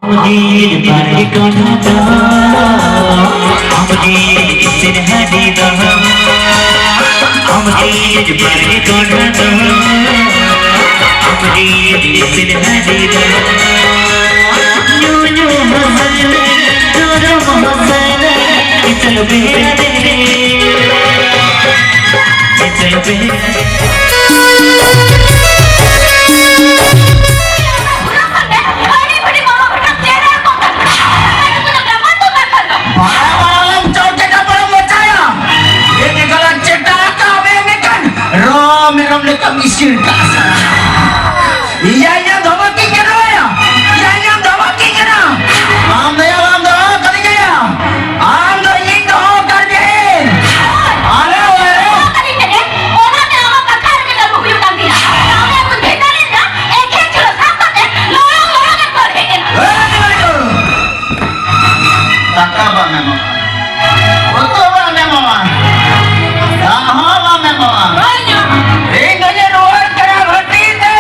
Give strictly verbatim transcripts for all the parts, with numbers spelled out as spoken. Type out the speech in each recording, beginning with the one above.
ᱟᱢ ᱡᱤᱞ ᱵᱟᱨᱜᱮ ᱠᱚᱸᱰᱷᱟ ᱫᱚ, ᱟᱢ ᱡᱤᱞ ᱤᱥᱤᱱ ᱦᱟᱺᱰᱤ ᱫᱚ, ᱟᱢ ᱡᱤᱞ ᱵᱟᱨᱜᱮ ᱠᱚᱸᱰᱷᱟ ᱫᱚ, ᱟᱢ ᱡᱤᱞ ᱤᱥᱤᱱ ᱦᱟᱺᱰᱤ ᱫᱚ᱾ ᱧᱩ ᱧᱩ ᱦᱚᱸ ᱥᱟᱭᱞᱮ, ᱡᱚᱡᱚᱢ ᱦᱚᱸ ᱥᱟᱭᱞᱮ, ᱪᱚᱞᱚ ᱵᱮᱲᱟ ᱨᱮ, ᱪᱚᱞᱚ ᱵᱮᱲᱟ᱾ ᱵᱟᱲᱟ ᱵᱟᱲᱟ ᱞᱮᱢ ᱪᱟᱣ ᱪᱮᱴᱟ ᱵᱟᱲᱟᱢ ᱢᱚᱪᱟᱭᱟ᱾ ᱮ ᱫᱮᱠᱟᱞᱟ ᱪᱮᱴᱟ ᱟᱠᱟ ᱢᱮ ᱢᱮᱠᱟᱱ᱾ ᱨᱚ ᱢᱮᱨᱚᱢ ᱞᱮᱠᱟᱢ ᱤᱥᱤᱱ ᱠᱟᱜ ᱥᱟᱨᱟ᱾ ᱤᱭᱟ, ᱤᱧᱟᱹᱜ ᱫᱷᱚᱢᱚᱠᱤ ᱠᱟᱱᱟ ᱭᱟ᱾ ᱤᱭᱟ, ᱤᱧᱟᱹᱜ ᱫᱷᱚᱢᱚᱠᱤ ᱠᱟᱱᱟ᱾ ᱟᱢ ᱫᱚ ᱭᱟ, ᱟᱢ ᱫᱚ ᱠᱟᱹᱞᱤᱧᱟ ᱭᱟ᱾ ᱟᱢ ᱫᱚ ᱤᱧᱤᱧ ᱫᱚᱦᱚ ᱟᱠᱟᱫ ᱢᱮ᱾ ᱟᱞᱮ ᱚᱲᱟᱜ ᱨᱮ᱾ ᱚᱱᱟ ᱛᱮ ᱟᱢᱟᱜ ᱠᱟᱛᱷᱟ ᱨᱮᱜᱮ ᱞᱟᱹᱜᱩ ᱦᱩᱭᱩᱜ ᱠᱟᱱ ᱛᱤᱧᱟ᱾ ᱛᱟᱦᱞᱮ ᱩᱱ ᱵᱷᱮᱛᱟᱨ ᱨᱮ ᱮᱠᱷᱮᱱ ᱪᱷᱩᱞᱟᱹ ᱥᱟᱵ ᱠᱟᱛᱮ ᱞᱚᱭᱚᱝ ᱞᱚᱭᱚᱝ ᱮ ᱛᱚᱞ ᱦᱮᱡ ᱮᱱᱟ᱾ ᱴᱟᱠᱟ ᱵᱟᱢ ᱮᱢᱚᱜᱼᱟ, ᱩᱛᱩ ᱵᱟᱢ ᱮᱢᱚᱜᱼᱟ, ᱫᱟᱜ ᱦᱚᱸ ᱵᱟᱢ ᱮᱢᱚᱜᱼᱟ᱾ ᱤᱧ ᱫᱚᱧ ᱨᱩᱣᱟᱹᱲ ᱠᱟᱱᱟ ᱵᱷᱟᱹᱴᱤ ᱛᱮ᱾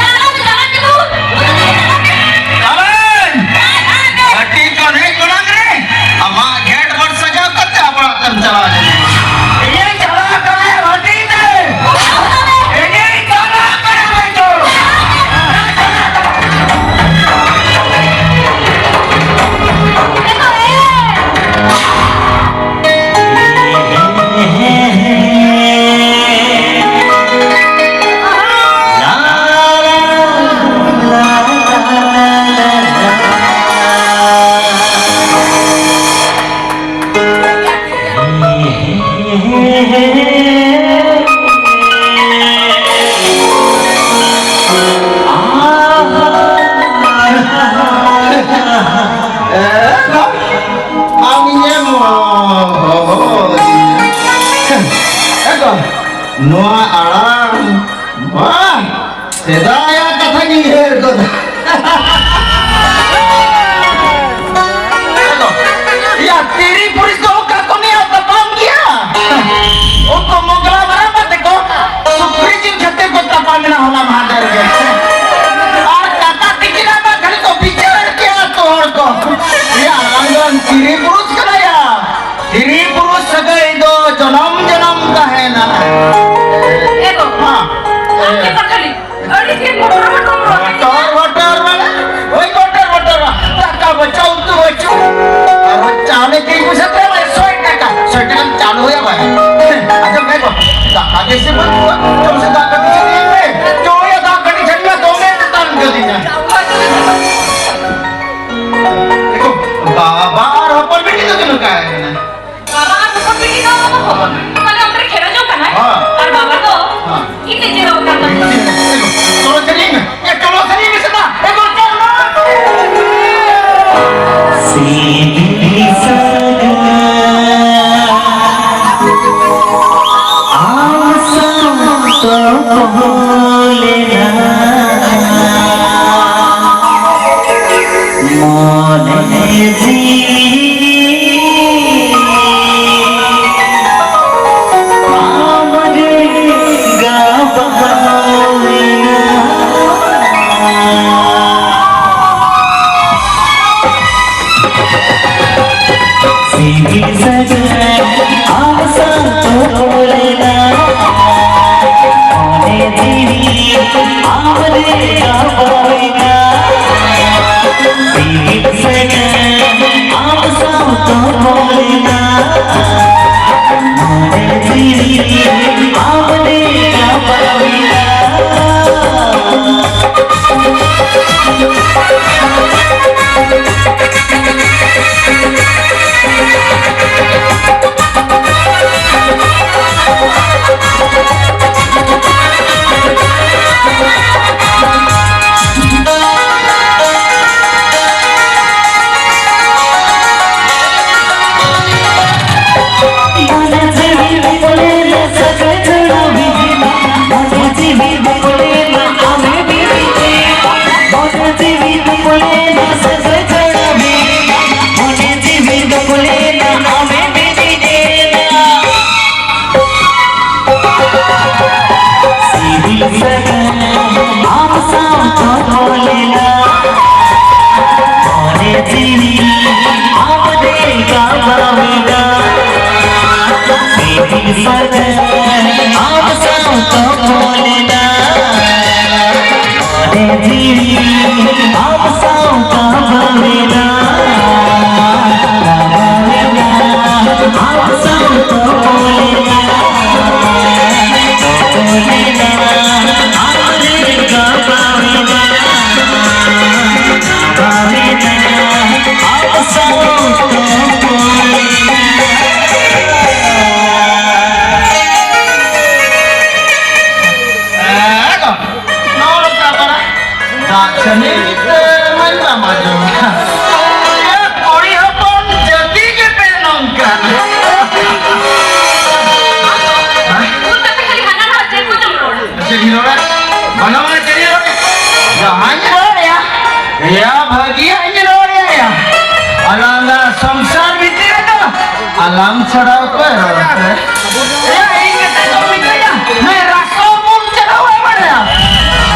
ᱪᱟᱞᱟᱜ ᱢᱮ, ᱪᱟᱞᱟᱜ ᱢᱮ, ᱫᱩ, ᱫᱩ, ᱫᱩ, ᱪᱟᱞᱟᱜ ᱢᱮ᱾ ᱪᱟᱞᱟᱜ ᱟᱹᱧ᱾ ᱪᱟᱞᱟᱜ ᱢᱮ᱾ ᱵᱷᱟᱹᱴᱤ ᱠᱷᱚᱱ ᱦᱮᱡ ᱢᱟᱲᱟᱝ ᱨᱮ ᱟᱢᱟᱜ ᱜᱷᱮᱴ ᱵᱟᱨ ᱥᱟᱡᱟᱣ ᱠᱟᱛᱮ ᱟᱯᱲᱟᱜ ᱛᱮᱢ ᱪᱟᱞᱟᱣ ᱞᱮᱱᱟ᱾ ᱤᱧᱤᱧ ᱪᱟᱞᱟᱜ ᱠᱟᱱᱟ ᱵᱷᱟᱹᱴᱤ ᱛᱮ᱾ ᱤᱧᱤᱧ ᱪᱟᱞᱟᱜ ᱠᱟᱱᱟ ᱵᱷᱟᱹᱴᱤ ᱛᱮ᱾ ᱮ ᱜᱚ, ᱟᱢ ᱤᱧᱮᱢ ᱦᱚᱦᱚ ᱟᱹᱫᱤᱧᱟ᱾ ᱮ ᱜᱚ, ᱱᱚᱣᱟ ᱟᱲᱟᱝ, ᱵᱟᱝ, ᱥᱮᱫᱟᱭᱟᱜ ᱠᱟᱛᱷᱟᱧ ᱩᱭᱦᱟᱹᱨ ᱜᱚᱫᱟ᱾ ᱮ ᱜᱚ, ᱭᱟ, ᱛᱤᱨᱤ ᱯᱩᱨᱤᱥ ᱫᱚ ᱚᱠᱟ ᱠᱚ ᱱᱤᱭᱟᱹ ᱛᱟᱯᱟᱢ ᱜᱮᱭᱟ? ᱩᱱᱠᱩ ᱢᱚᱜᱽᱞᱟ ᱢᱟᱨᱟᱝᱵᱟ ᱛᱮᱠᱚ ᱥᱩᱠᱨᱤ ᱡᱤᱞ ᱠᱷᱟᱹᱛᱤᱨ ᱠᱚ ᱛᱟᱯᱟᱢ ᱮᱱᱟ ᱦᱚᱞᱟ ᱢᱟᱦᱫᱮᱨ ᱜᱮ᱾ ᱟᱨ ᱠᱟᱛᱟ ᱛᱤᱠᱤᱱ ᱟᱢᱟᱜ ᱜᱷᱟᱹᱲᱤ ᱠᱚ ᱵᱤᱪᱟᱹᱨ ᱢᱚᱱᱮ ᱡᱤᱣᱤ ᱟᱢ ᱨᱮ ᱜᱟᱵᱟᱣ ᱮᱱᱟ᱾ ᱥᱤᱵᱤᱞ ᱥᱟᱹᱜᱟᱹᱭ ᱟᱢ ᱥᱟᱶ ᱛᱚᱯᱚᱞ ᱮᱱᱟ᱾ ᱢᱚᱱᱮ ᱡᱤᱣᱤ ᱟᱢ ᱨᱮ ᱜᱟᱵᱟᱣ ᱮᱱᱟ᱾ ᱥᱤᱵᱤᱞ ᱥᱟᱹᱜᱟᱹᱭ ᱟᱢ ᱥᱟᱶ ᱛᱚᱯᱚᱞ ᱮᱱᱟ᱾ ᱢᱚᱱᱮ ᱡᱤᱣᱤ ᱟᱢ ᱨᱮ ᱜᱟᱵᱟᱣ ᱮᱱᱟ᱾ ᱥᱤᱵᱤᱞ ᱥᱟᱹᱜᱟᱹᱭ ᱟᱢ ᱥᱟᱶ ᱛᱚᱯᱚᱞ ᱮᱱᱟ᱾ ᱢᱚᱱᱮ ᱡᱤᱣᱤ ᱟᱢ ᱨᱮ ᱜᱟᱵᱟᱣ ᱮᱱᱟ᱾ ᱥᱤᱵᱤᱞ ᱥᱟᱹᱜᱟᱹᱭ ᱟᱢ ᱥᱟᱶ ᱛᱚᱯᱚᱞ ᱮᱱᱟ᱾ ᱢᱚᱱᱮ ᱡᱤᱣᱤ ᱟᱢ ᱥᱟᱶ ᱜᱟᱵᱟᱣ ᱮᱱᱟ᱾ ᱜᱟᱵᱟᱣ ᱮᱱᱟ, ᱟᱢ ᱥᱟᱶ ᱛᱚᱯᱚᱞ ᱮᱱᱟ᱾ ᱛᱚᱯᱚᱞ ᱮᱱᱟ, ᱟᱢ ᱨᱮ ᱜᱟᱵᱟᱣ ᱮᱱᱟ᱾ ᱜᱟᱵᱟᱣ ᱮᱱᱟ, ᱟᱢ ᱥᱟᱶ ᱛᱚᱯᱚᱞ ᱮᱱᱟ᱾ ᱟᱢ ᱪᱷᱟᱲᱟ ᱚᱠᱚᱭ ᱨᱚᱲ ᱛᱮ? ᱮᱭᱟ, ᱤᱧ ᱜᱮᱛᱚ ᱠᱚ ᱢᱤᱛᱟᱹᱧᱟ, ᱱᱩᱭ ᱨᱟᱥᱚ ᱢᱩᱞ ᱪᱮᱫ ᱦᱚᱸ ᱵᱟᱭ ᱵᱟᱲᱟᱭᱟ᱾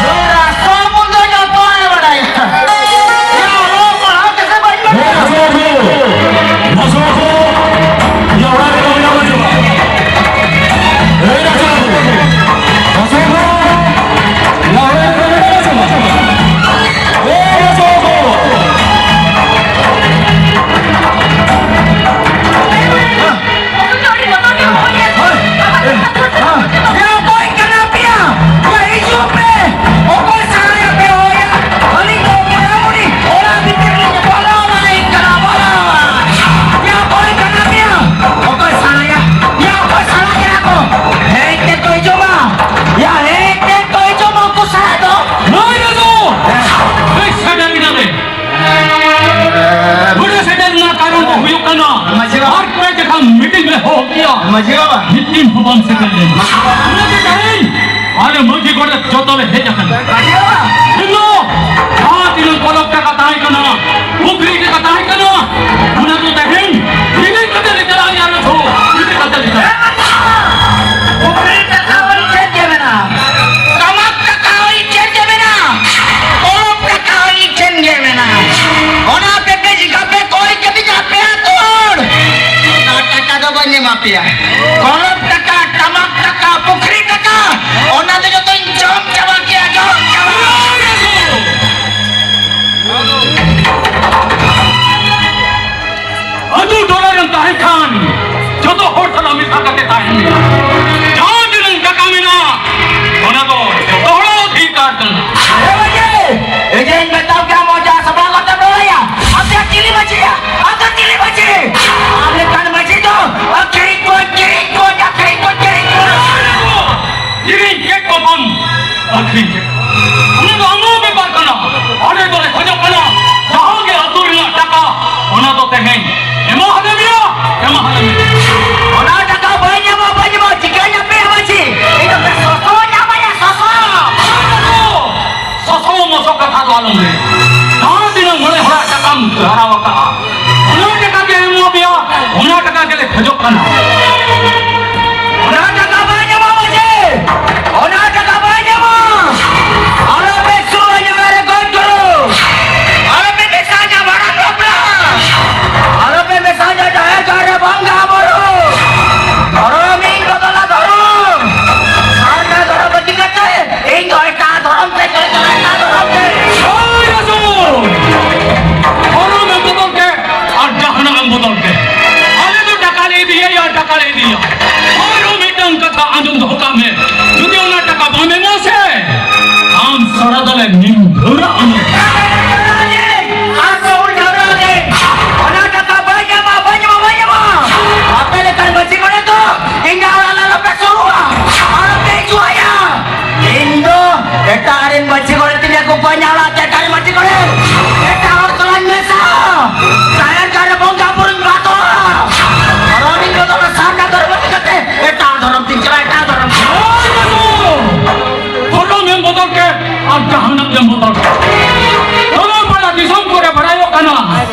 ᱱᱩᱭ ᱨᱟᱥᱚ ᱢᱩᱞ ᱫᱚ ᱡᱚᱛᱚᱣᱟᱜ ᱮ ᱵᱟᱲᱟᱭᱟ᱾ ᱮᱭᱟ, ᱚᱞᱚᱜ ᱯᱟᱲᱦᱟᱣ ᱛᱮᱥᱮ ᱵᱟᱹᱧ ᱵᱟᱲᱟᱭᱟ᱾ ᱮᱭ ᱨᱟᱥᱚ ᱢᱩᱞ, ᱨᱟᱥᱚ ᱢᱩᱞ, ᱭᱟ ᱚᱲᱟᱜ ᱨᱮ ᱠᱟᱹᱢᱤ ᱧᱟᱢ ᱦᱤᱡᱩᱜᱼᱟ᱾ ᱮᱭ ᱨᱟᱥᱚ ᱢᱩᱞ, ᱨᱟᱥᱚ ᱢᱩᱞ, ᱭᱟ ᱚᱲᱟᱜ ᱨᱮ ᱠᱟᱹᱢᱤ ᱧᱟᱢ ᱦᱤᱡᱩᱜᱼᱟ᱾ ᱮᱭ ᱨᱟᱥᱚ ᱢᱩᱞ᱾ ᱚᱠᱚᱭ ᱠᱟᱱᱟ ᱯᱮᱭᱟ? ᱦᱤᱡᱩᱜ ᱯᱮ᱾ ᱚᱠᱚᱭ ᱥᱟᱦᱟᱭᱟ ᱯᱮ ᱦᱚᱭᱟ? ᱟᱹᱞᱤᱧ ᱫᱚ ᱢᱚᱱᱮ ᱢᱚᱱᱮ ᱚᱲᱟᱜ ᱵᱷᱤᱛᱤᱨ ᱞᱤᱧ ᱵᱚᱞᱚ ᱵᱟᱲᱟᱭ ᱠᱟᱱᱟ, ᱵᱚᱞᱚ᱾ ᱭᱟ, ᱚᱠᱚᱭ ᱠᱟᱱᱟ ᱯᱮᱭᱟ? ᱚᱠᱚᱭ ᱥᱟᱦᱟᱭᱟ? ᱭᱟ, ᱚᱠᱚᱭ ᱥᱟᱦᱟ ᱠᱮᱫᱟ ᱠᱚ? ᱦᱮᱡ ᱛᱮ ᱠᱚ ᱦᱤᱡᱩᱜᱼᱟ᱾ ᱭᱟ, ᱦᱮᱡ ᱛᱮ ᱠᱚ ᱦᱤᱡᱩᱜᱼᱟ ᱩᱱᱠᱩ ᱥᱟᱦᱟ ᱫᱚ᱾ ᱱᱩᱭ ᱫᱚ ᱠᱟᱹᱡ ᱥᱟᱰᱮ ᱢᱮᱱᱟᱜ ᱞᱮ᱾ ᱵᱩᱰᱷᱟᱹ ᱥᱮᱴᱮᱨ ᱨᱮᱱᱟᱜ ᱠᱟᱨᱚᱱ ᱫᱚ ᱦᱩᱭᱩᱜ ᱠᱟᱱᱟ, ᱢᱟᱹᱡᱷᱤ ᱵᱟᱵᱟ᱾ ᱟᱨ ᱯᱮ ᱡᱟᱭᱜᱟ ᱢᱤᱴᱤᱝ ᱞᱮ ᱦᱚᱦᱚ ᱠᱮᱭᱟ᱾ ᱢᱟᱹᱡᱷᱤ ᱵᱟᱵᱟ᱾ ᱢᱤᱫ ᱫᱤᱱ ᱦᱚᱸ ᱵᱟᱢ ᱥᱮᱴᱮᱨ ᱞᱮᱱᱟ᱾ ᱚᱱᱟᱛᱮ ᱛᱮᱦᱮᱧ ᱟᱞᱮ ᱢᱟᱹᱡᱷᱤ ᱜᱚᱰᱮᱛ ᱡᱚᱛᱚ ᱞᱮ ᱦᱮᱡ ᱟᱠᱟᱱᱟ᱾ ᱢᱟᱹᱡᱷᱤ ᱵᱟᱵᱟ᱾ ᱤᱧ ᱫᱚ ᱡᱟᱦᱟᱸ ᱛᱤᱱᱟᱹᱜ ᱯᱚᱞᱚᱵ ᱴᱟᱠᱟ ᱛᱟᱦᱮᱸ ᱠᱟᱱᱟ, ᱯᱩᱠᱷᱨᱤ ᱴᱟᱠᱟ ᱛᱟᱦᱮᱸ ᱠᱟᱱᱟ, ᱚᱱᱟ ᱫᱚ ᱛᱮᱦᱮᱧ ᱤᱫᱤ ᱠᱟᱛᱮ ᱞᱮ ᱪᱟᱞᱟᱜ ᱜᱮᱭᱟ, ᱟᱞᱮ ᱫᱚ ᱤᱫᱤ ᱠᱟᱛᱮ ᱞᱮ ᱪᱟᱞᱟᱜᱼᱟ᱾ ᱯᱩᱠᱷᱨᱤ ᱴᱟᱠᱟ ᱵᱚᱞ ᱪᱮᱫ ᱜᱮ ᱢᱮᱱᱟᱜᱼᱟ? ᱴᱟᱢᱟᱠ ᱴᱟᱠᱟ ᱦᱚᱸ ᱤᱧ ᱴᱷᱮᱱ ᱜᱮ ᱢᱮᱱᱟᱜᱼᱟ, ᱯᱚᱨᱚᱵᱽ ᱴᱟᱠᱟ ᱦᱚᱸ ᱤᱧ ᱴᱷᱮᱱ ᱜᱮ ᱢᱮᱱᱟᱜᱼᱟ᱾ ᱚᱱᱟ ᱛᱮᱯᱮ ᱪᱤᱠᱟᱹ ᱯᱮ ᱠᱚᱭ ᱠᱮᱫᱤᱧᱟ ᱟᱯᱮ ᱟᱹᱛᱩ ᱦᱚᱲ? ᱚᱱᱟ ᱴᱟᱠᱟ ᱫᱚ ᱵᱟᱹᱧ ᱮᱢᱟ ᱯᱮᱭᱟ᱾ ᱯᱚᱨᱚᱵᱽ ᱴᱟᱠᱟ, ᱴᱟᱢᱟᱠ ᱴᱟᱠᱟ, ᱯᱩᱠᱷᱨᱤ ᱴᱟᱠᱟ, ᱚᱱᱟ ᱫᱚ ᱡᱚᱛᱚᱧ ᱡᱚᱢ ᱪᱟᱵᱟ ᱠᱮᱭᱟ, ᱡᱚᱢ ᱪᱟᱵᱟ᱾ ᱟᱹᱛᱩ ᱴᱚᱞᱟ ᱨᱮᱢ ᱛᱟᱦᱮᱸ ᱠᱷᱟᱱ ᱡᱚᱛᱚ ᱦᱚᱲ ᱥᱟᱞᱟᱜ ᱢᱮᱥᱟ ᱠᱟᱛᱮ ᱛᱟᱦᱮᱱ ᱢᱮ᱾ ᱡᱟᱦᱟᱸ ᱛᱤᱱᱟᱹᱜ ᱴᱟᱠᱟ ᱢᱮᱱᱟᱜᱼᱟ, ᱚᱱᱟ ᱫᱚ ᱡᱚᱛᱚ ᱦᱚᱲᱟᱜ ᱚᱫᱷᱤᱠᱟᱨ ᱠᱟᱱᱟ᱾ ᱮ ᱢᱟᱹᱡᱷᱤ, ᱮ ᱡᱮ ᱤᱧ ᱢᱮᱛᱟᱢ ᱠᱟᱱᱟ, ᱢᱚᱡᱟ ᱥᱟᱯᱲᱟᱣ ᱠᱟᱛᱮᱢ ᱨᱚᱲ ᱟᱭᱟ᱾ ᱟᱢ ᱫᱚ ᱪᱤᱞᱤ ᱢᱟᱹᱡᱷᱤ ᱭᱟ? ᱟᱢ ᱫᱚ ᱪᱤᱞᱤ ᱢᱟᱹᱡᱷᱤ? ᱟᱢ ᱞᱮᱠᱟᱱ ᱢᱟᱹᱡᱷᱤ ᱫᱚ ᱟᱹᱠᱷᱨᱤᱧ ᱠᱚ, ᱠᱤᱨᱤᱧ ᱠᱚ, ᱟᱹᱠᱷᱨᱤᱧ ᱠᱚ, ᱠᱤᱨᱤᱧ ᱠᱚ᱾ ᱠᱤᱨᱤᱧ ᱠᱮᱫ ᱠᱚᱵᱚᱱ, ᱟᱹᱠᱷᱨᱤᱧ ᱠᱮᱫ ᱠᱚᱣᱟ᱾ ᱚᱱᱟ ᱫᱚ ᱟᱢᱟᱜ ᱵᱮᱯᱟᱨ ᱠᱟᱱᱟ᱾ ᱟᱞᱮ ᱫᱚᱞᱮ ᱠᱷᱚᱡᱚᱜ ᱠᱟᱱᱟ, ᱡᱟᱦᱟᱸ ᱜᱮ ᱟᱹᱛᱩ ᱨᱮᱱᱟᱜ ᱴᱟᱠᱟ, ᱚᱱᱟ ᱫᱚ ᱛᱮᱦᱮᱧ ᱮᱢᱟ ᱦᱟᱞᱮ ᱢᱮᱭᱟ, ᱮᱢᱟ ᱦᱟᱞᱮ ᱢᱮᱭᱟ᱾ ᱚᱱᱟ ᱴᱟᱠᱟ ᱵᱟᱹᱧ ᱧᱟᱢᱟ, ᱵᱟᱹᱧ ᱧᱟᱢᱟ, ᱪᱤᱠᱟᱹᱧ ᱟᱯᱮ ᱢᱟᱹᱡᱷᱤ? ᱤᱧ ᱫᱚ ᱥᱚᱥᱚ ᱧᱟᱢᱟᱭᱟ, ᱥᱚᱥᱚ᱾ ᱥᱚᱥᱚ ᱢᱚᱥᱚ ᱠᱟᱛᱷᱟ ᱫᱚ ᱟᱞᱚᱢ ᱞᱟᱹᱭᱟ᱾ ᱡᱟᱦᱟᱸ ᱛᱤᱱᱟᱹᱜ ᱢᱚᱬᱮ ᱦᱚᱲᱟᱜ ᱴᱟᱠᱟᱢ ᱦᱟᱨᱟᱣ ᱟᱠᱟᱫᱼᱟ, ᱚᱱᱟ ᱴᱟᱠᱟ ᱜᱮ ᱮᱢᱟ ᱯᱮᱭᱟ, ᱚᱱᱟ ᱴᱟᱠᱟ ᱜᱮᱞᱮ ᱠᱷᱚᱡᱚᱜ ᱠᱟᱱᱟ᱾ ᱚᱱᱟ ᱴᱟᱠᱟ ᱵᱟᱭ ᱧᱟᱢᱟ ᱢᱟᱹᱡᱷᱤ, ᱚᱱᱟ ᱴᱟᱠᱟ ᱵᱟᱭ ᱧᱟᱢᱟ᱾ ᱟᱞᱚᱯᱮ ᱥᱩᱨᱟ ᱡᱟᱭᱜᱟ ᱨᱮ ᱜᱚᱡ ᱜᱩᱨᱩ, ᱟᱞᱚᱯᱮ ᱢᱮᱥᱟᱧᱟ ᱢᱟᱨᱟᱝ ᱵᱟᱯᱞᱟ, ᱟᱞᱚᱯᱮ ᱢᱮᱥᱟᱧᱟ ᱡᱟᱦᱮᱨ ᱜᱟᱲ ᱨᱮ ᱵᱚᱸᱜᱟ ᱵᱩᱨᱩ᱾ ᱫᱷᱚᱨᱚᱢ ᱤᱧ ᱵᱚᱫᱚᱞᱟ ᱫᱷᱚᱨᱚᱢ, ᱥᱟᱨᱱᱟ ᱫᱷᱚᱨᱚᱢ ᱵᱟᱹᱜᱤ ᱠᱟᱛᱮ ᱤᱧ ᱫᱚ ᱮᱴᱟᱜ ᱫᱷᱚᱨᱚᱢ ᱛᱮ ᱪᱟᱞᱟᱜ ᱠᱟᱱᱟ, ᱮᱴᱟᱜ ᱫᱷᱚᱨᱚᱢ ᱛᱮ᱾ ᱦᱳᱭ ᱟᱥᱚᱞ! ᱫᱷᱚᱨᱚᱢ ᱮᱢ ᱵᱚᱫᱚᱞ ᱠᱮᱫ ᱟᱨ ᱡᱟᱦᱟᱱᱟᱜ ᱮᱢ ᱵᱚᱫᱚᱞ ᱠᱮᱫ, ᱟᱞᱮ ᱫᱚ ᱴᱟᱠᱟ ᱞᱮ ᱤᱫᱤᱭᱟ, ᱭᱟ ᱴᱟᱠᱟ ᱞᱮ ᱤᱫᱤᱭᱟ᱾ ᱟᱨᱚ ᱢᱤᱫᱴᱟᱝ ᱠᱟᱛᱷᱟ ᱟᱸᱡᱚᱢ ᱫᱚᱦᱚ ᱠᱟᱜ ᱢᱮ, ᱡᱩᱫᱤ ᱚᱱᱟ ᱴᱟᱠᱟ ᱵᱟᱢ ᱮᱢᱟ ᱥᱮ, ᱟᱢ ᱥᱟᱨᱟ ᱫᱚᱞᱮ ᱱᱤᱱᱫᱷᱟᱹᱨᱟᱜ ᱢᱮ᱾ ᱟᱨ ᱠᱚ ᱩᱞᱴᱟᱹᱣ ᱨᱮ ᱚᱱᱟ ᱴᱟᱠᱟ ᱵᱟᱹᱧ ᱮᱢᱟ, ᱵᱟᱹᱧ ᱮᱢᱟ, ᱵᱟᱹᱧ ᱮᱢᱟ᱾ ᱟᱯᱮ ᱞᱮᱠᱟᱱ ᱢᱟᱹᱡᱷᱤ ᱢᱚᱬᱮ ᱫᱚ ᱤᱧ ᱟᱲᱟᱜ ᱟᱞᱚᱯᱮ ᱥᱩᱨᱩᱜᱼᱟ, ᱟᱞᱚᱯᱮ ᱦᱤᱡᱩᱜᱼᱟ᱾ ᱤᱧ ᱫᱚ ᱮᱴᱟᱜ ᱨᱮᱱ ᱢᱟᱹᱡᱷᱤ ᱢᱚᱬᱮ ᱛᱤᱧ ᱟᱹᱜᱩ ᱠᱚᱣᱟ, ᱤᱧ ᱟᱲᱟᱜ ᱛᱮ ᱮᱴᱟᱜ ᱨᱮᱱ ᱢᱟᱹᱡᱷᱤ ᱢᱚᱬᱮ, ᱮᱴᱟᱜ ᱦᱚᱲ ᱥᱟᱞᱟᱜ ᱤᱧ ᱢᱮᱥᱟᱜᱼᱟ᱾ ᱡᱟᱦᱮᱨ ᱜᱟᱲ ᱨᱮ ᱵᱚᱸᱜᱟ ᱵᱩᱨᱩᱧ ᱵᱟᱫᱚᱜᱼᱟ᱾ ᱫᱷᱚᱨᱚᱢᱤᱧ ᱵᱚᱫᱚᱞᱟ, ᱥᱟᱨᱱᱟ ᱫᱷᱚᱨᱚᱢ ᱵᱟᱹᱜᱤ ᱠᱟᱛᱮ ᱮᱴᱟᱜ ᱫᱷᱚᱨᱚᱢ ᱛᱤᱧ ᱪᱟᱞᱟᱜᱼᱟ, ᱮᱴᱟᱜ ᱫᱷᱚᱨᱚᱢ᱾ ᱫᱷᱚᱨᱚᱢ ᱮᱢ ᱵᱚᱫᱚᱞ ᱠᱮᱫ ᱟᱨ ᱡᱟᱦᱟᱱᱟᱜ ᱜᱮᱢ ᱵᱚᱫᱚᱞ ᱠᱮᱫ, ᱫᱷᱚᱨᱚᱢ ᱯᱟᱲᱟ ᱫᱤᱥᱚᱢ ᱠᱚᱨᱮ ᱵᱟᱲᱟᱭᱚᱜ ᱠᱟᱱᱟ᱾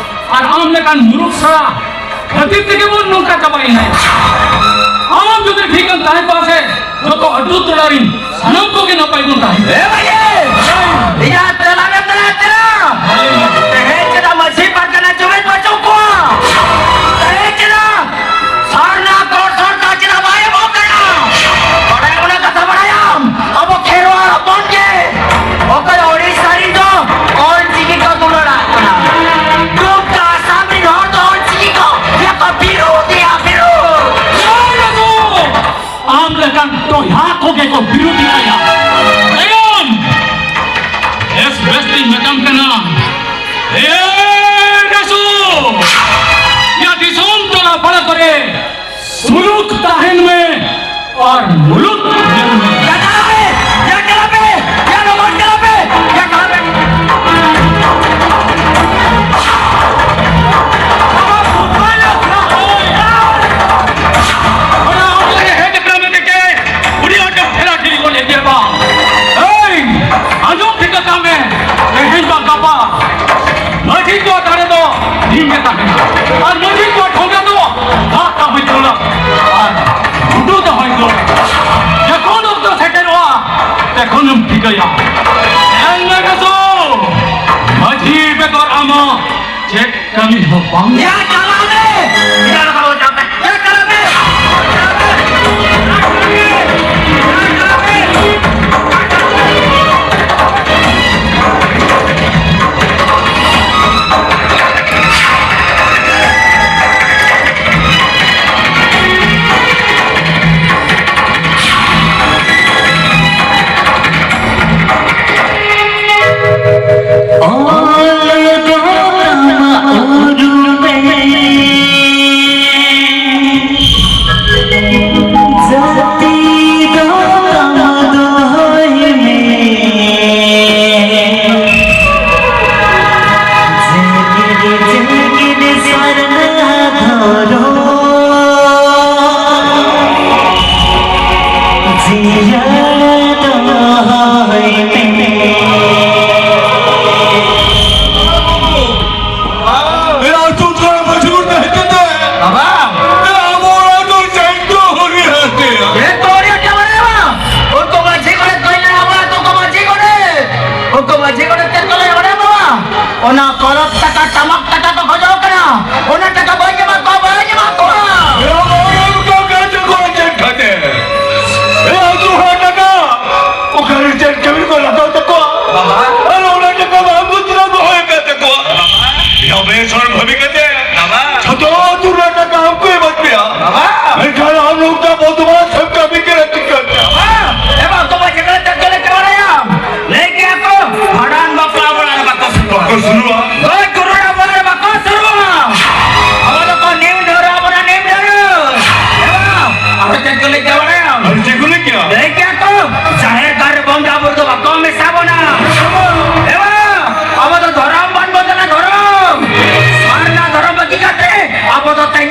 ᱟᱨ ᱟᱢ ᱞᱮᱠᱟᱱ ᱢᱩᱨᱩᱠ ᱥᱟᱲᱟ ᱠᱷᱟᱹᱛᱤᱨ ᱛᱮᱜᱮ ᱵᱚᱱ ᱱᱚᱝᱠᱟ ᱪᱟᱵᱟᱭᱮᱱᱟ᱾ ᱟᱢ ᱡᱩᱫᱤ ᱴᱷᱤᱠ ᱮᱢ ᱛᱟᱦᱮᱸ ᱠᱚᱜᱼᱟ ᱥᱮ, ᱡᱚᱛᱚ ᱟᱹᱛᱩ ᱴᱚᱞᱟ ᱨᱤᱱ ᱥᱟᱱᱟᱢ ᱠᱚᱜᱮ ᱱᱟᱯᱟᱭ ᱵᱚᱱ ᱛᱟᱦᱮᱸ ᱠᱚᱜᱼᱟ᱾ ᱮ ᱵᱷᱟᱭᱮ, ᱤᱧᱟᱹᱜ ᱛᱮᱞᱟ ᱨᱮ ᱛᱮᱞᱟ ᱛᱮᱞᱟ᱾ ᱛᱮᱦᱮᱧ ᱪᱮᱫᱟᱜ ᱢᱟᱹᱡᱷᱤ ᱯᱟᱨᱜᱟᱱᱟ ᱡᱩᱢᱤᱫ ᱵᱟᱹᱪᱩᱜ ᱠᱚᱣᱟ? ᱛᱮᱦᱮᱧ ᱪᱮᱫᱟᱜ ᱥᱟᱨᱱᱟ ᱠᱚᱲ ᱥᱚᱨᱠᱟᱨ ᱪᱮᱫᱟᱜ ᱵᱟᱭ ᱮᱢᱚᱜ ᱠᱟᱱᱟ? ᱵᱟᱲᱟᱭᱟᱢ ᱚᱱᱟ ᱠᱟᱛᱷᱟ, ᱵᱟᱲᱟᱭᱟᱢ? ᱟᱵᱚ ᱠᱷᱮᱨᱣᱟᱲ ᱦᱚᱯᱚᱱ ᱜᱮ ᱚᱠᱚᱭ ᱳᱰᱤᱥᱟ ᱨᱤᱱ ᱫᱚ ᱚᱞ ᱪᱤᱠᱤ ᱠᱚ ᱫᱩᱞᱟᱹᱲᱟᱜ ᱠᱟᱱᱟ᱾ ᱫᱩᱠ ᱫᱚ ᱟᱥᱟᱢ ᱨᱤᱱ ᱦᱚᱲ ᱫᱚ ᱚᱞ ᱪᱤᱠᱤ ᱠᱚ ᱭᱟ ᱠᱚ ᱵᱤᱨᱩᱫᱷ ᱭᱟ, ᱵᱤᱨᱩᱫᱷ᱾ ᱟᱢ ᱞᱮᱠᱟᱱ ᱴᱚᱭᱦᱟ ᱠᱚᱜᱮ ᱠᱚ ᱵᱤᱨᱩᱫᱷᱤ ᱠᱟᱭᱟ᱾ ᱛᱟᱭᱚᱢ ᱵᱮᱥ ᱵᱮᱥ ᱛᱤᱧ ᱢᱮᱛᱟᱢ ᱠᱟᱱᱟ, ᱮ ᱨᱟᱥᱩ, ᱭᱟ ᱫᱤᱥᱚᱢ ᱴᱚᱞᱟ ᱯᱟᱲᱟ ᱠᱚᱨᱮ ᱥᱩᱞᱩᱠ ᱛᱟᱦᱮᱱ ᱢᱮ ᱟᱨ ᱢᱩᱞᱩᱠ ᱧᱮᱞ ᱢᱮ᱾ ᱭᱟ ᱪᱟᱞᱟᱜ ᱯᱮ, ᱭᱟ ᱪᱟᱞᱟᱜ ᱯᱮ, ᱭᱟ ᱞᱚᱜᱚᱱ ᱪᱟᱞᱟᱜ ᱯᱮ, ᱭᱟ ᱪᱟᱞᱟᱜ ᱯᱮ᱾ ᱚᱱᱟ ᱚᱠᱛᱚ ᱨᱮ ᱦᱮᱡ ᱟᱠᱟᱱᱟ ᱢᱮᱱᱛᱮ ᱪᱮ ᱩᱱᱤ ᱦᱚᱸ ᱴᱷᱮᱞᱟ ᱴᱷᱤᱞᱤ ᱠᱚ ᱞᱮ ᱤᱫᱤᱭᱟ ᱵᱟᱝ? ᱮᱭ, ᱟᱸᱡᱚᱢ ᱴᱷᱤᱠ ᱠᱟᱜ ᱢᱮ, ᱛᱮᱦᱮᱧ ᱵᱟᱝ ᱜᱟᱯᱟ ᱢᱟᱹᱡᱷᱤ ᱠᱚ ᱫᱟᱲᱮ ᱫᱚ ᱫᱤᱱ ᱜᱮ ᱛᱟᱦᱮᱱᱟ, ᱟᱨ ᱢᱟᱹᱡᱷᱤ ᱠᱚ ᱴᱷᱚᱸᱜᱟ ᱫᱚ ᱫᱟᱜ ᱛᱟᱦᱮᱱᱟ᱾ ᱟᱨ ᱜᱷᱩᱴᱩ ᱫᱚᱦᱚᱭ ᱫᱚ ᱡᱚᱠᱷᱚᱱ ᱚᱠᱛᱚ ᱥᱮᱴᱮᱨᱚᱜᱼᱟ, ᱛᱚᱠᱷᱚᱱᱮᱢ ᱴᱷᱤᱠᱟᱹᱭᱟ᱾ ᱧᱮᱞ ᱢᱮ ᱜᱟᱥᱚ, ᱢᱟᱹᱡᱷᱤ ᱵᱮᱜᱚᱨ ᱟᱢᱟᱜ ᱪᱮᱫ ᱠᱟᱹᱢᱤ ᱦᱚᱸ ᱵᱟᱝ᱾ ᱭᱟ ᱪᱟᱞᱟᱣ ᱢᱮ! ᱭᱟ ᱪᱟᱞᱟᱣ ᱢᱮ! ᱭᱟ ᱪᱟᱞᱟᱣ ᱢᱮ! ᱮ, ᱟᱹᱛᱩ ᱛᱷᱟᱱᱟ ᱢᱟᱹᱡᱷᱤ ᱜᱚᱰᱮᱛ ᱦᱮᱡ ᱠᱟᱛᱮ᱾ ᱵᱟᱵᱟ᱾ ᱮ, ᱟᱵᱚ ᱚᱲᱟᱜ ᱫᱚ ᱪᱟᱸᱫᱚ ᱦᱚᱨᱤ ᱦᱟᱛᱮ᱾ ᱮ, ᱛᱚ ᱦᱚᱨᱤ ᱦᱟᱛᱮ ᱵᱟᱲᱟᱭᱟ ᱵᱟᱝ? ᱩᱱᱠᱩ ᱢᱟᱹᱡᱷᱤ ᱜᱚᱰᱮᱛ ᱠᱚ ᱞᱟᱹᱭᱟ, ᱟᱵᱚ ᱟᱹᱛᱩ ᱠᱚ ᱢᱟᱹᱡᱷᱤ ᱜᱚᱰᱮᱛ᱾ ᱩᱱᱠᱩ ᱢᱟᱹᱡᱷᱤ ᱜᱚᱰᱮᱛ ᱪᱮᱫ ᱠᱚ ᱞᱟᱹᱭᱟ ᱵᱟᱲᱟᱭᱟ ᱵᱟᱵᱟ? ᱚᱱᱟ ᱠᱚᱨᱚᱲ ᱴᱟᱠᱟ, ᱴᱟᱢᱟᱠ ᱴᱟᱠᱟ ᱠᱚ ᱠᱷᱚᱡᱚᱜ ᱠᱟᱱᱟ, ᱚᱱᱟ ᱴᱟᱠᱟ ᱵᱟᱹᱧ ᱮᱢᱟ ᱠᱚᱣᱟ, ᱵᱟᱹᱧ ᱮᱢᱟ ᱠᱚᱣᱟ᱾ ᱮ, ᱟᱵᱚ ᱚᱲᱟᱜ ᱫᱚ ᱪᱟᱸᱫᱚ ᱦᱚᱨᱤ ᱦᱟᱛᱮ᱾ ᱮ, ᱟᱹᱛᱩ ᱦᱚᱲ ᱴᱟᱠᱟ᱾ ᱚᱠᱟᱨᱮ ᱪᱮᱫ ᱠᱟᱹᱢᱤ ᱠᱚ ᱞᱟᱜᱟᱣ ᱛᱟᱠᱚᱣᱟ? ᱵᱟᱵᱟ᱾ ᱟᱨ ᱚᱱᱟ ᱴᱟᱠᱟ ᱵᱟᱝ ᱠᱚ ᱪᱮᱫᱟᱜ ᱫᱚᱦᱚ ᱟᱠᱟᱫ ᱛᱟᱠᱚᱣᱟ? ᱵᱟᱵᱟ᱾ ᱭᱟ ᱵᱮᱥ ᱦᱚᱲ ᱵᱷᱟᱹᱵᱤ ᱠᱟᱛᱮ᱾ ᱵᱟᱵᱟ᱾ ᱡᱷᱚᱛᱚ ᱟᱹᱛᱩ ᱨᱮᱱᱟᱜ ᱴᱟᱠᱟ ᱟᱢ ᱠᱚ ᱮᱢᱟᱫ ᱢᱮᱭᱟ᱾ ᱵᱟᱵᱟ᱾ ᱢᱮᱱᱠᱷᱟᱱ ᱟᱢ ᱱᱚᱝᱠᱟ ᱵᱚᱫᱢᱟᱥ ᱮᱢ ᱠᱟᱹᱢᱤ ᱠᱟᱱᱟ ᱪᱤᱠᱟᱹᱛᱮ? ᱵᱟᱵᱟ᱾ ᱮ ᱵᱟᱵᱟ, ᱛᱚᱵᱮ ᱪᱮᱫ ᱞᱮᱠᱟ ᱪᱮᱫ ᱞᱮᱠᱟ ᱵᱟᱲᱟᱭᱟᱢ? ᱞᱟᱹᱭ ᱠᱮᱜᱼᱟ ᱠᱚ, ᱵᱷᱟᱸᱰᱟᱱ ᱵᱟᱯᱞᱟ ᱚᱲᱟᱜ ᱨᱮ ᱵᱟᱠᱚ ᱥᱩᱨᱩᱜᱼᱟ᱾ ᱵᱟᱠᱚ ᱥᱩᱨᱩᱜᱼᱟ᱾ ᱜᱚᱡ ᱜᱩᱨᱩ ᱟᱵᱚ ᱨᱮ ᱵᱟᱠᱚ ᱥᱩᱨᱩᱜᱼᱟ᱾ ᱟᱵᱚ ᱫᱚᱠᱚ ᱱᱤᱢ ᱰᱷᱟᱹᱣᱨᱟᱹ, ᱟᱵᱚ ᱫᱚ ᱱᱤᱢ ᱰᱷᱟᱹᱣᱨᱟᱹ᱾ ᱮ ᱵᱟᱵᱟ, ᱟᱯᱮ ᱪᱮᱫ ᱠᱚ ᱞᱟᱹᱭ ᱠᱮᱜᱼᱟ ᱵᱟᱲᱟᱭᱟᱢ? ᱟᱨ ᱪᱮᱫ ᱠᱚ ᱞᱟᱹᱭ ᱠᱮᱜᱼᱟ? ᱞᱟᱹᱭ ᱠᱮᱜᱼᱟ ᱠᱚ, ᱡᱟᱦᱮᱨ ᱜᱟᱲ ᱨᱮ ᱵᱚᱸᱜᱟ ᱵᱩᱨᱩ ᱫᱚ ᱵᱟᱠᱚ ᱢᱮᱥᱟ ᱵᱚᱱᱟ᱾ ᱮ ᱵᱟᱵᱟ, ᱟᱵᱚ ᱫᱚ ᱫᱷᱚᱨᱚᱢ ᱵᱚᱱ ᱵᱚᱫᱚᱞᱟ, ᱫᱷᱚᱨᱚᱢ᱾ ᱥᱟᱨᱱᱟ ᱫᱷᱚᱨᱚᱢ ᱵᱟᱹᱜᱤ ᱠᱟᱛᱮ ᱟᱵᱚ ᱫᱚ ᱛᱮᱦᱮᱧ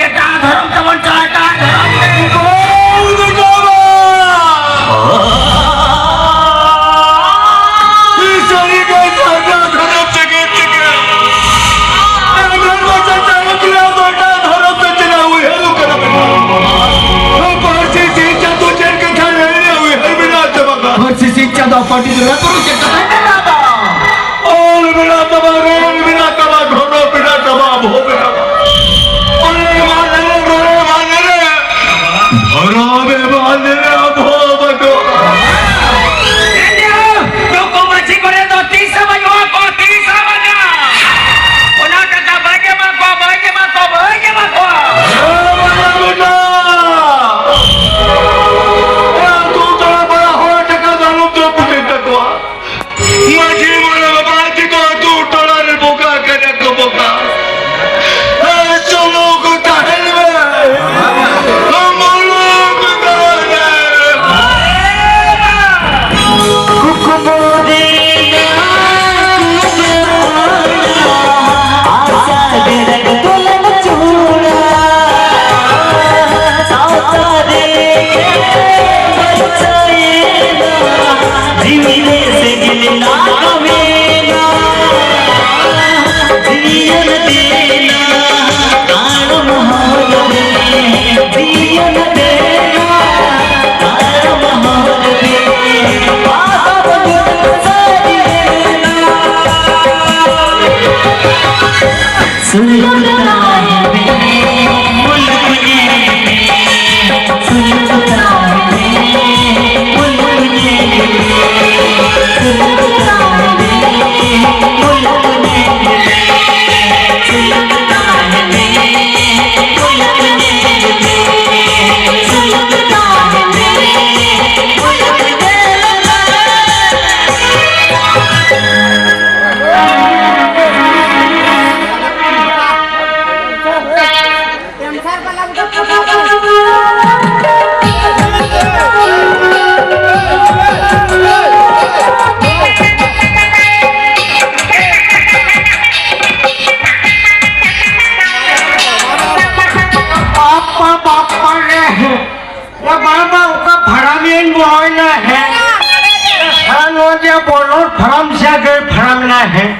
ᱵᱟᱯᱟ, ᱵᱟᱯᱟ ᱨᱮ᱾ ᱭᱟ ᱵᱟᱵᱟ, ᱚᱠᱟ ᱯᱷᱟᱨᱟᱢ ᱨᱮᱧ ᱵᱚᱞᱚᱭᱮᱱᱟ ᱦᱮᱸ? ᱥᱟᱨᱟ ᱱᱚᱣᱟ ᱡᱮ ᱵᱚᱞᱚᱨ ᱯᱷᱟᱨᱟᱢ ᱥᱮ ᱜᱟᱹᱭ ᱯᱷᱟᱨᱟᱢ ᱮᱱᱟ ᱦᱮᱸ?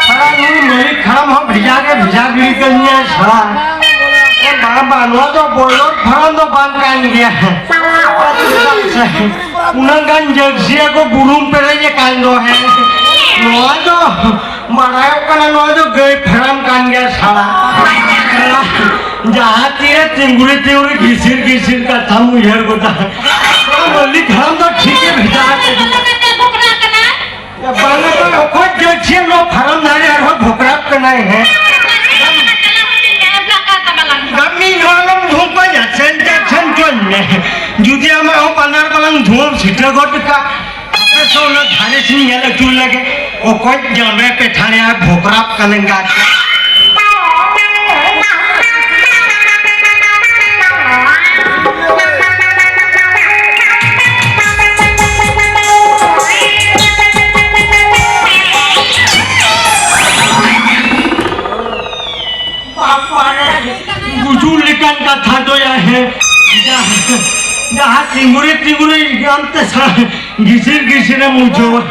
ᱥᱟᱨᱟ ᱱᱩᱭ ᱢᱟᱹᱞᱤᱠ ᱦᱟᱲᱟᱢ ᱦᱚᱸ ᱵᱷᱮᱡᱟ ᱜᱮ ᱵᱷᱮᱡᱟ ᱜᱤᱲᱤ ᱠᱟᱹᱧᱟ ᱥᱟᱨᱟ᱾ ᱵᱟᱝ, ᱵᱟᱝ, ᱱᱚᱣᱟ ᱫᱚ ᱵᱚᱞᱚᱨ ᱯᱷᱟᱨᱟᱢ ᱫᱚ ᱵᱟᱝ ᱠᱟᱱ ᱜᱮᱭᱟ᱾ ᱩᱱᱟᱹᱜ ᱜᱟᱱ ᱡᱟᱹᱨᱥᱤᱭᱟ ᱠᱚ ᱵᱩᱨᱩᱢ ᱯᱮᱨᱮᱡ ᱟᱠᱟᱱ ᱫᱚ ᱦᱮᱸ᱾ ᱱᱚᱣᱟ ᱫᱚ ᱵᱟᱲᱟᱭᱚᱜ ᱠᱟᱱᱟ, ᱱᱚᱣᱟ ᱫᱚ ᱜᱟᱹᱭ ᱯᱷᱟᱨᱟᱢ ᱠᱟᱱ ᱜᱮᱭᱟ ᱥᱟᱲᱟ᱾ ᱡᱟᱦᱟᱸ ᱛᱤᱨᱮ ᱛᱤᱸᱜᱩᱨᱤ ᱛᱤᱸᱜᱩᱨᱤ ᱜᱷᱤᱥᱤᱨ ᱜᱷᱤᱥᱤᱨ ᱠᱟᱛᱷᱟᱢ ᱩᱭᱦᱟᱹᱨ ᱜᱚᱫᱟ᱾ ᱢᱟᱹᱞᱤᱠ ᱦᱟᱲᱟᱢ ᱫᱚ ᱴᱷᱤᱠ ᱮ ᱵᱷᱮᱡᱟ ᱟᱠᱟᱫᱟ᱾ ᱵᱟᱝᱟ ᱛᱚ, ᱚᱠᱚᱭ ᱡᱟᱹᱨᱥᱤ ᱱᱚᱣᱟ ᱯᱷᱟᱨᱟᱢ ᱫᱷᱟᱨᱮ ᱟᱨᱦᱚᱸ ᱵᱷᱚᱠᱨᱟᱯ ᱠᱟᱱᱟᱭ ᱦᱮᱸ? ᱠᱟᱹᱢᱤ ᱱᱚᱣᱟ ᱞᱚᱢ ᱫᱷᱩᱢ ᱠᱚᱧᱟ, ᱥᱮᱱ ᱪᱟ ᱥᱮᱱ ᱪᱚᱧ ᱢᱮ᱾ ᱡᱩᱫᱤ ᱟᱢᱟᱜ ᱦᱚᱸ ᱵᱟᱱᱟᱨ ᱵᱟᱞᱟᱝ ᱫᱷᱩᱢ ᱥᱤᱴᱟᱹ ᱜᱚᱫ ᱠᱟᱜ, ᱟᱯᱮ ᱥᱮ ᱚᱱᱟ ᱫᱷᱟᱨᱮ ᱥᱤᱧ ᱧᱮᱞ ᱟᱹᱪᱩᱨ ᱞᱮᱜᱮ, ᱚᱠᱚᱭ ᱡᱟᱢᱮ ᱯᱮᱴᱷᱟᱲᱮ ᱟᱨ ᱵᱷᱚᱠᱨᱟᱯ ᱠᱟᱱᱮ ᱜᱟᱡ᱾ ᱵᱟᱯᱟᱨᱮ, ᱜᱩᱡᱩᱜ ᱞᱮᱠᱟᱱ ᱠᱟᱛᱷᱟ ᱫᱚᱭᱟ ᱦᱮᱸ᱾ ᱡᱟᱦᱟᱸ, ᱡᱟᱦᱟᱸ ᱛᱤᱸᱜᱩᱨᱮ ᱛᱤᱸᱜᱩᱨᱮ ᱟᱢᱛᱮ ᱥᱟ-, ᱜᱤᱥᱤᱨ ᱜᱤᱥᱤᱨᱮᱢ ᱵᱩᱡᱷᱟᱹᱣᱟ᱾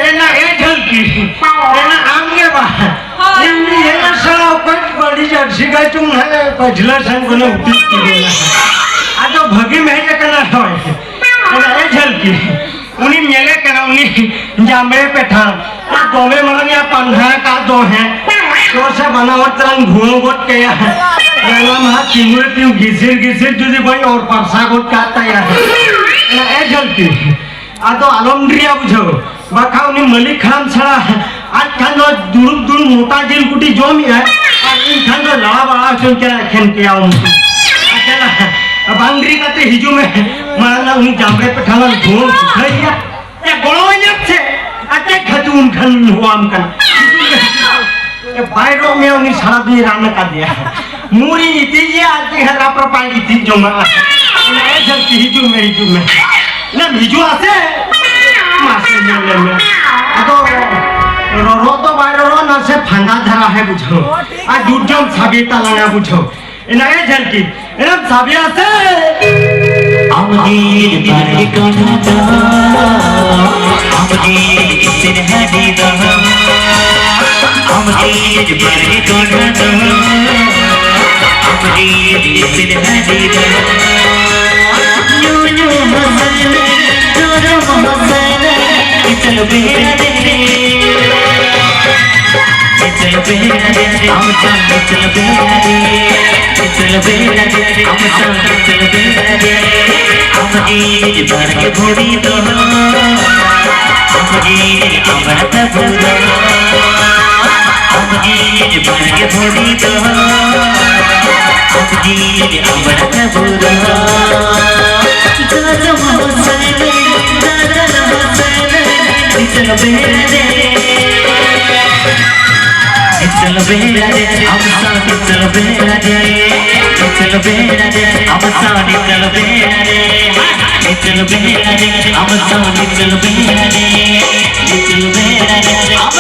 ᱮᱱᱟ ᱮ ᱡᱷᱟᱹᱞᱠᱤ, ᱮᱱᱟ ᱟᱢ ᱜᱮ ᱵᱟ᱾ ᱦᱳᱭ᱾ ᱤᱧ ᱦᱮᱡ ᱥᱟᱞᱟ ᱚᱠᱚᱭ ᱵᱟᱹᱲᱤ ᱡᱟᱹᱨᱥᱤ ᱜᱟᱭ ᱪᱚᱝ ᱦᱮᱸ, ᱯᱟᱹᱪᱷᱞᱟᱹ ᱥᱮᱱ ᱠᱷᱚᱱᱮ ᱦᱩᱴᱤᱡ ᱠᱮᱫᱮᱭᱟ᱾ ᱟᱫᱚ ᱵᱷᱟᱹᱜᱤᱢ ᱦᱮᱡ ᱟᱠᱟᱱᱟ ᱦᱳᱭ᱾ ᱮᱱᱟ ᱮ ᱡᱷᱟᱹᱞᱠᱤ᱾ ᱩᱱᱤᱢ ᱧᱮᱞᱮ ᱠᱟᱱᱟ, ᱩᱱᱤ ᱡᱟᱢᱵᱲᱮ ᱯᱮᱴᱷᱟᱲ, ᱟᱨ ᱫᱚᱢᱮ ᱢᱟᱨᱟᱝ ᱮ ᱯᱟᱱᱦᱟ ᱟᱠᱟᱫ ᱫᱚ, ᱦᱮᱸ᱾ ᱪᱚᱨ ᱥᱮ ᱵᱟᱱᱟ ᱦᱚᱲ ᱛᱮᱞᱟᱝ ᱫᱷᱩᱣᱟᱹ ᱜᱚᱫ ᱠᱟᱭᱟ᱾ ᱧᱮᱞᱟᱢ ᱦᱟᱸᱜ ᱛᱤᱸᱜᱩ ᱨᱮ ᱛᱤᱸᱜᱩ ᱜᱤᱥᱤᱨ ᱜᱤᱥᱤᱨ ᱡᱩᱫᱤ ᱵᱟᱹᱧ ᱚᱨ ᱯᱟᱨᱥᱟ ᱜᱚᱫ ᱠᱟᱜ ᱛᱟᱭᱟ᱾ ᱮ ᱡᱷᱟᱹᱞᱴᱤ, ᱟᱫᱚ ᱟᱞᱚᱢ ᱰᱮᱨᱤᱭᱟ ᱵᱩᱡᱷᱟᱹᱣ, ᱵᱟᱠᱷᱟᱱ ᱩᱱᱤ ᱢᱟᱹᱞᱤᱠ ᱦᱟᱲᱟᱢ ᱪᱷᱟᱲᱟ ᱟᱡ ᱠᱷᱟᱱ ᱫᱚ ᱫᱩᱲᱩᱵ ᱫᱩᱲᱩᱵ ᱢᱚᱴᱟ ᱡᱤᱞ ᱠᱩᱴᱤ ᱡᱚᱢᱮᱜᱼᱟᱭ, ᱟᱨ ᱤᱧ ᱠᱷᱟᱱ ᱫᱚ ᱞᱟᱲᱟ ᱵᱟᱲᱟ ᱦᱚᱪᱚᱧ ᱠᱟᱱᱟ ᱮᱠᱷᱮᱱ ᱯᱮᱭᱟ ᱩᱱᱠᱩ᱾ ᱟᱪᱪᱷᱟ, ᱵᱟᱝ ᱰᱮᱨᱤ ᱠᱟᱛᱮ ᱦᱤᱡᱩᱜ ᱢᱮ, ᱢᱟᱲᱟᱝ ᱩᱱᱤ ᱡᱟᱢᱵᱲᱮ ᱯᱮᱴᱷᱟᱲ ᱞᱟᱝ ᱫᱷᱩᱣᱟᱹ ᱥᱩᱫᱷᱟᱹᱭᱟ᱾ ᱮ, ᱜᱚᱲᱚᱣᱟᱹᱧᱟᱢ ᱥᱮ? ᱟᱪᱪᱷᱟ, ᱠᱷᱟᱹᱛᱩ ᱩᱱ ᱠᱷᱟᱱ ᱦᱚᱦᱚᱣᱟᱢ ᱠᱟᱱᱟ᱾ ᱮ, ᱵᱟᱭ ᱨᱚᱜ ᱢᱮᱭᱟ, ᱩᱱᱤ ᱥᱟᱨᱟ ᱫᱤᱱ ᱨᱟᱱ ᱟᱠᱟᱫᱮᱭᱟ᱾ ᱢᱩᱨᱤᱧ ᱤᱛᱤᱡᱮᱭᱟ, ᱟᱨ ᱪᱮᱫ ᱦᱟᱸᱜ ᱨᱟᱯ ᱨᱟᱯᱟᱝ ᱤᱛᱤᱡ ᱡᱚᱝᱟ᱾ ᱚᱱᱟ ᱮ ᱡᱷᱟᱹᱞᱴᱤ, ᱦᱤᱡᱩᱜ ᱢᱮ, ᱦᱤᱡᱩᱜ ᱢᱮ᱾ ᱚᱱᱟᱢ ᱦᱤᱡᱩᱜᱼᱟ ᱥᱮ? ᱢᱟᱥᱮ ᱧᱮᱞ ᱞᱮ ᱢᱮ᱾ ᱟᱫᱚ ᱨᱚᱨᱚᱜ ᱫᱚ ᱵᱟᱭ ᱨᱚᱨᱚᱜ, ᱱᱟᱥᱮ ᱯᱷᱟᱸᱫᱟ ᱫᱷᱟᱨᱟ ᱦᱮ ᱵᱩᱡᱷᱟᱹᱣ᱾ ᱟᱨ ᱡᱩᱴ ᱡᱚᱢ ᱥᱟᱵᱮ ᱛᱟᱞᱟᱝᱟ ᱵᱩᱡᱷᱟᱹᱣ᱾ ᱮᱱᱟ ᱮ ᱡᱷᱟᱹᱞᱴᱤ, ᱮᱱᱟᱢ ᱥᱟᱵᱮᱭᱟ ᱥᱮ? ᱟᱢ ᱜᱮ ᱵᱟᱲᱜᱮ ᱠᱚᱸᱰᱷᱟ ᱫᱚ, ᱟᱢ ᱜᱮ ᱤᱥᱤᱱ ᱦᱟᱺᱰᱤ ᱫᱚ, ᱟᱢ ᱜᱮ ᱵᱟᱲᱜᱮ ᱠᱚᱸᱰᱷᱟ ᱫᱚ, ᱟᱢ ᱜᱮ ᱤᱥᱤᱱ ᱦᱟᱺᱰᱤ ᱫᱚ᱾ ᱧᱩ ᱧᱩ ᱦᱚᱸ ᱥᱟᱱᱟ, ᱡᱚᱡᱚᱢ ᱦᱚᱸ ᱥᱟᱱᱟ, ᱪᱚᱞᱚ ᱵᱮᱲᱟ ᱨᱮ᱾ ᱪᱚᱞᱚ ᱵᱮᱲᱟ ᱨᱮ, ᱟᱢ ᱥᱟᱶ ᱪᱚᱞᱚ ᱵᱮᱲᱟ ᱨᱮ᱾ ᱪᱚᱞᱚ ᱵᱮᱲᱟ ᱨᱮ, ᱟᱢ ᱥᱟᱶ ᱪᱚᱞᱚ ᱵᱮᱲᱟ ᱨᱮ᱾ ᱟᱢ ᱤᱧ ᱵᱟᱲᱜᱮ ᱵᱷᱩᱲᱤ ᱫᱚ, ᱟᱢ ᱤᱧ ᱟᱢᱲᱟ ᱛᱟᱵᱩ ᱫᱚ, ᱟᱢ ᱤᱧ ᱵᱟᱲᱜᱮ ᱵᱷᱩᱲᱤ ᱫᱚ, ᱟᱢ ᱤᱧ ᱟᱢᱲᱟ ᱛᱟᱵᱩ ᱫᱚ᱾ ᱫᱟᱫᱟ ᱢᱟᱢᱟ ᱥᱟᱭᱞᱮ, ᱫᱟᱫᱟ ᱢᱟᱢᱟ ᱥᱟᱭᱞᱮ, ᱪᱚᱞᱚ ᱵᱮᱲᱟ ᱨᱮ᱾ ᱪᱚᱞᱚ ᱵᱮᱲᱟ ᱨᱮ, ᱟᱢ ᱥᱟᱶ ᱪᱚᱞᱚ ᱵᱮᱲᱟ ᱨᱮ᱾ ᱪᱚᱞᱚ ᱵᱮᱲᱟ ᱨᱮ, ᱟᱢ ᱥᱟᱶ ᱪᱚᱞᱚ ᱵᱮᱲᱟ ᱨᱮ᱾ ᱪᱚᱞᱚ ᱵᱮᱲᱟ ᱨᱮ, ᱟᱢ ᱥᱟᱶ ᱪᱚᱞᱚ ᱵᱮᱲᱟ ᱨᱮ᱾ ᱪᱚᱞᱚ ᱵᱮᱲᱟ ᱨᱮ, ᱟᱢ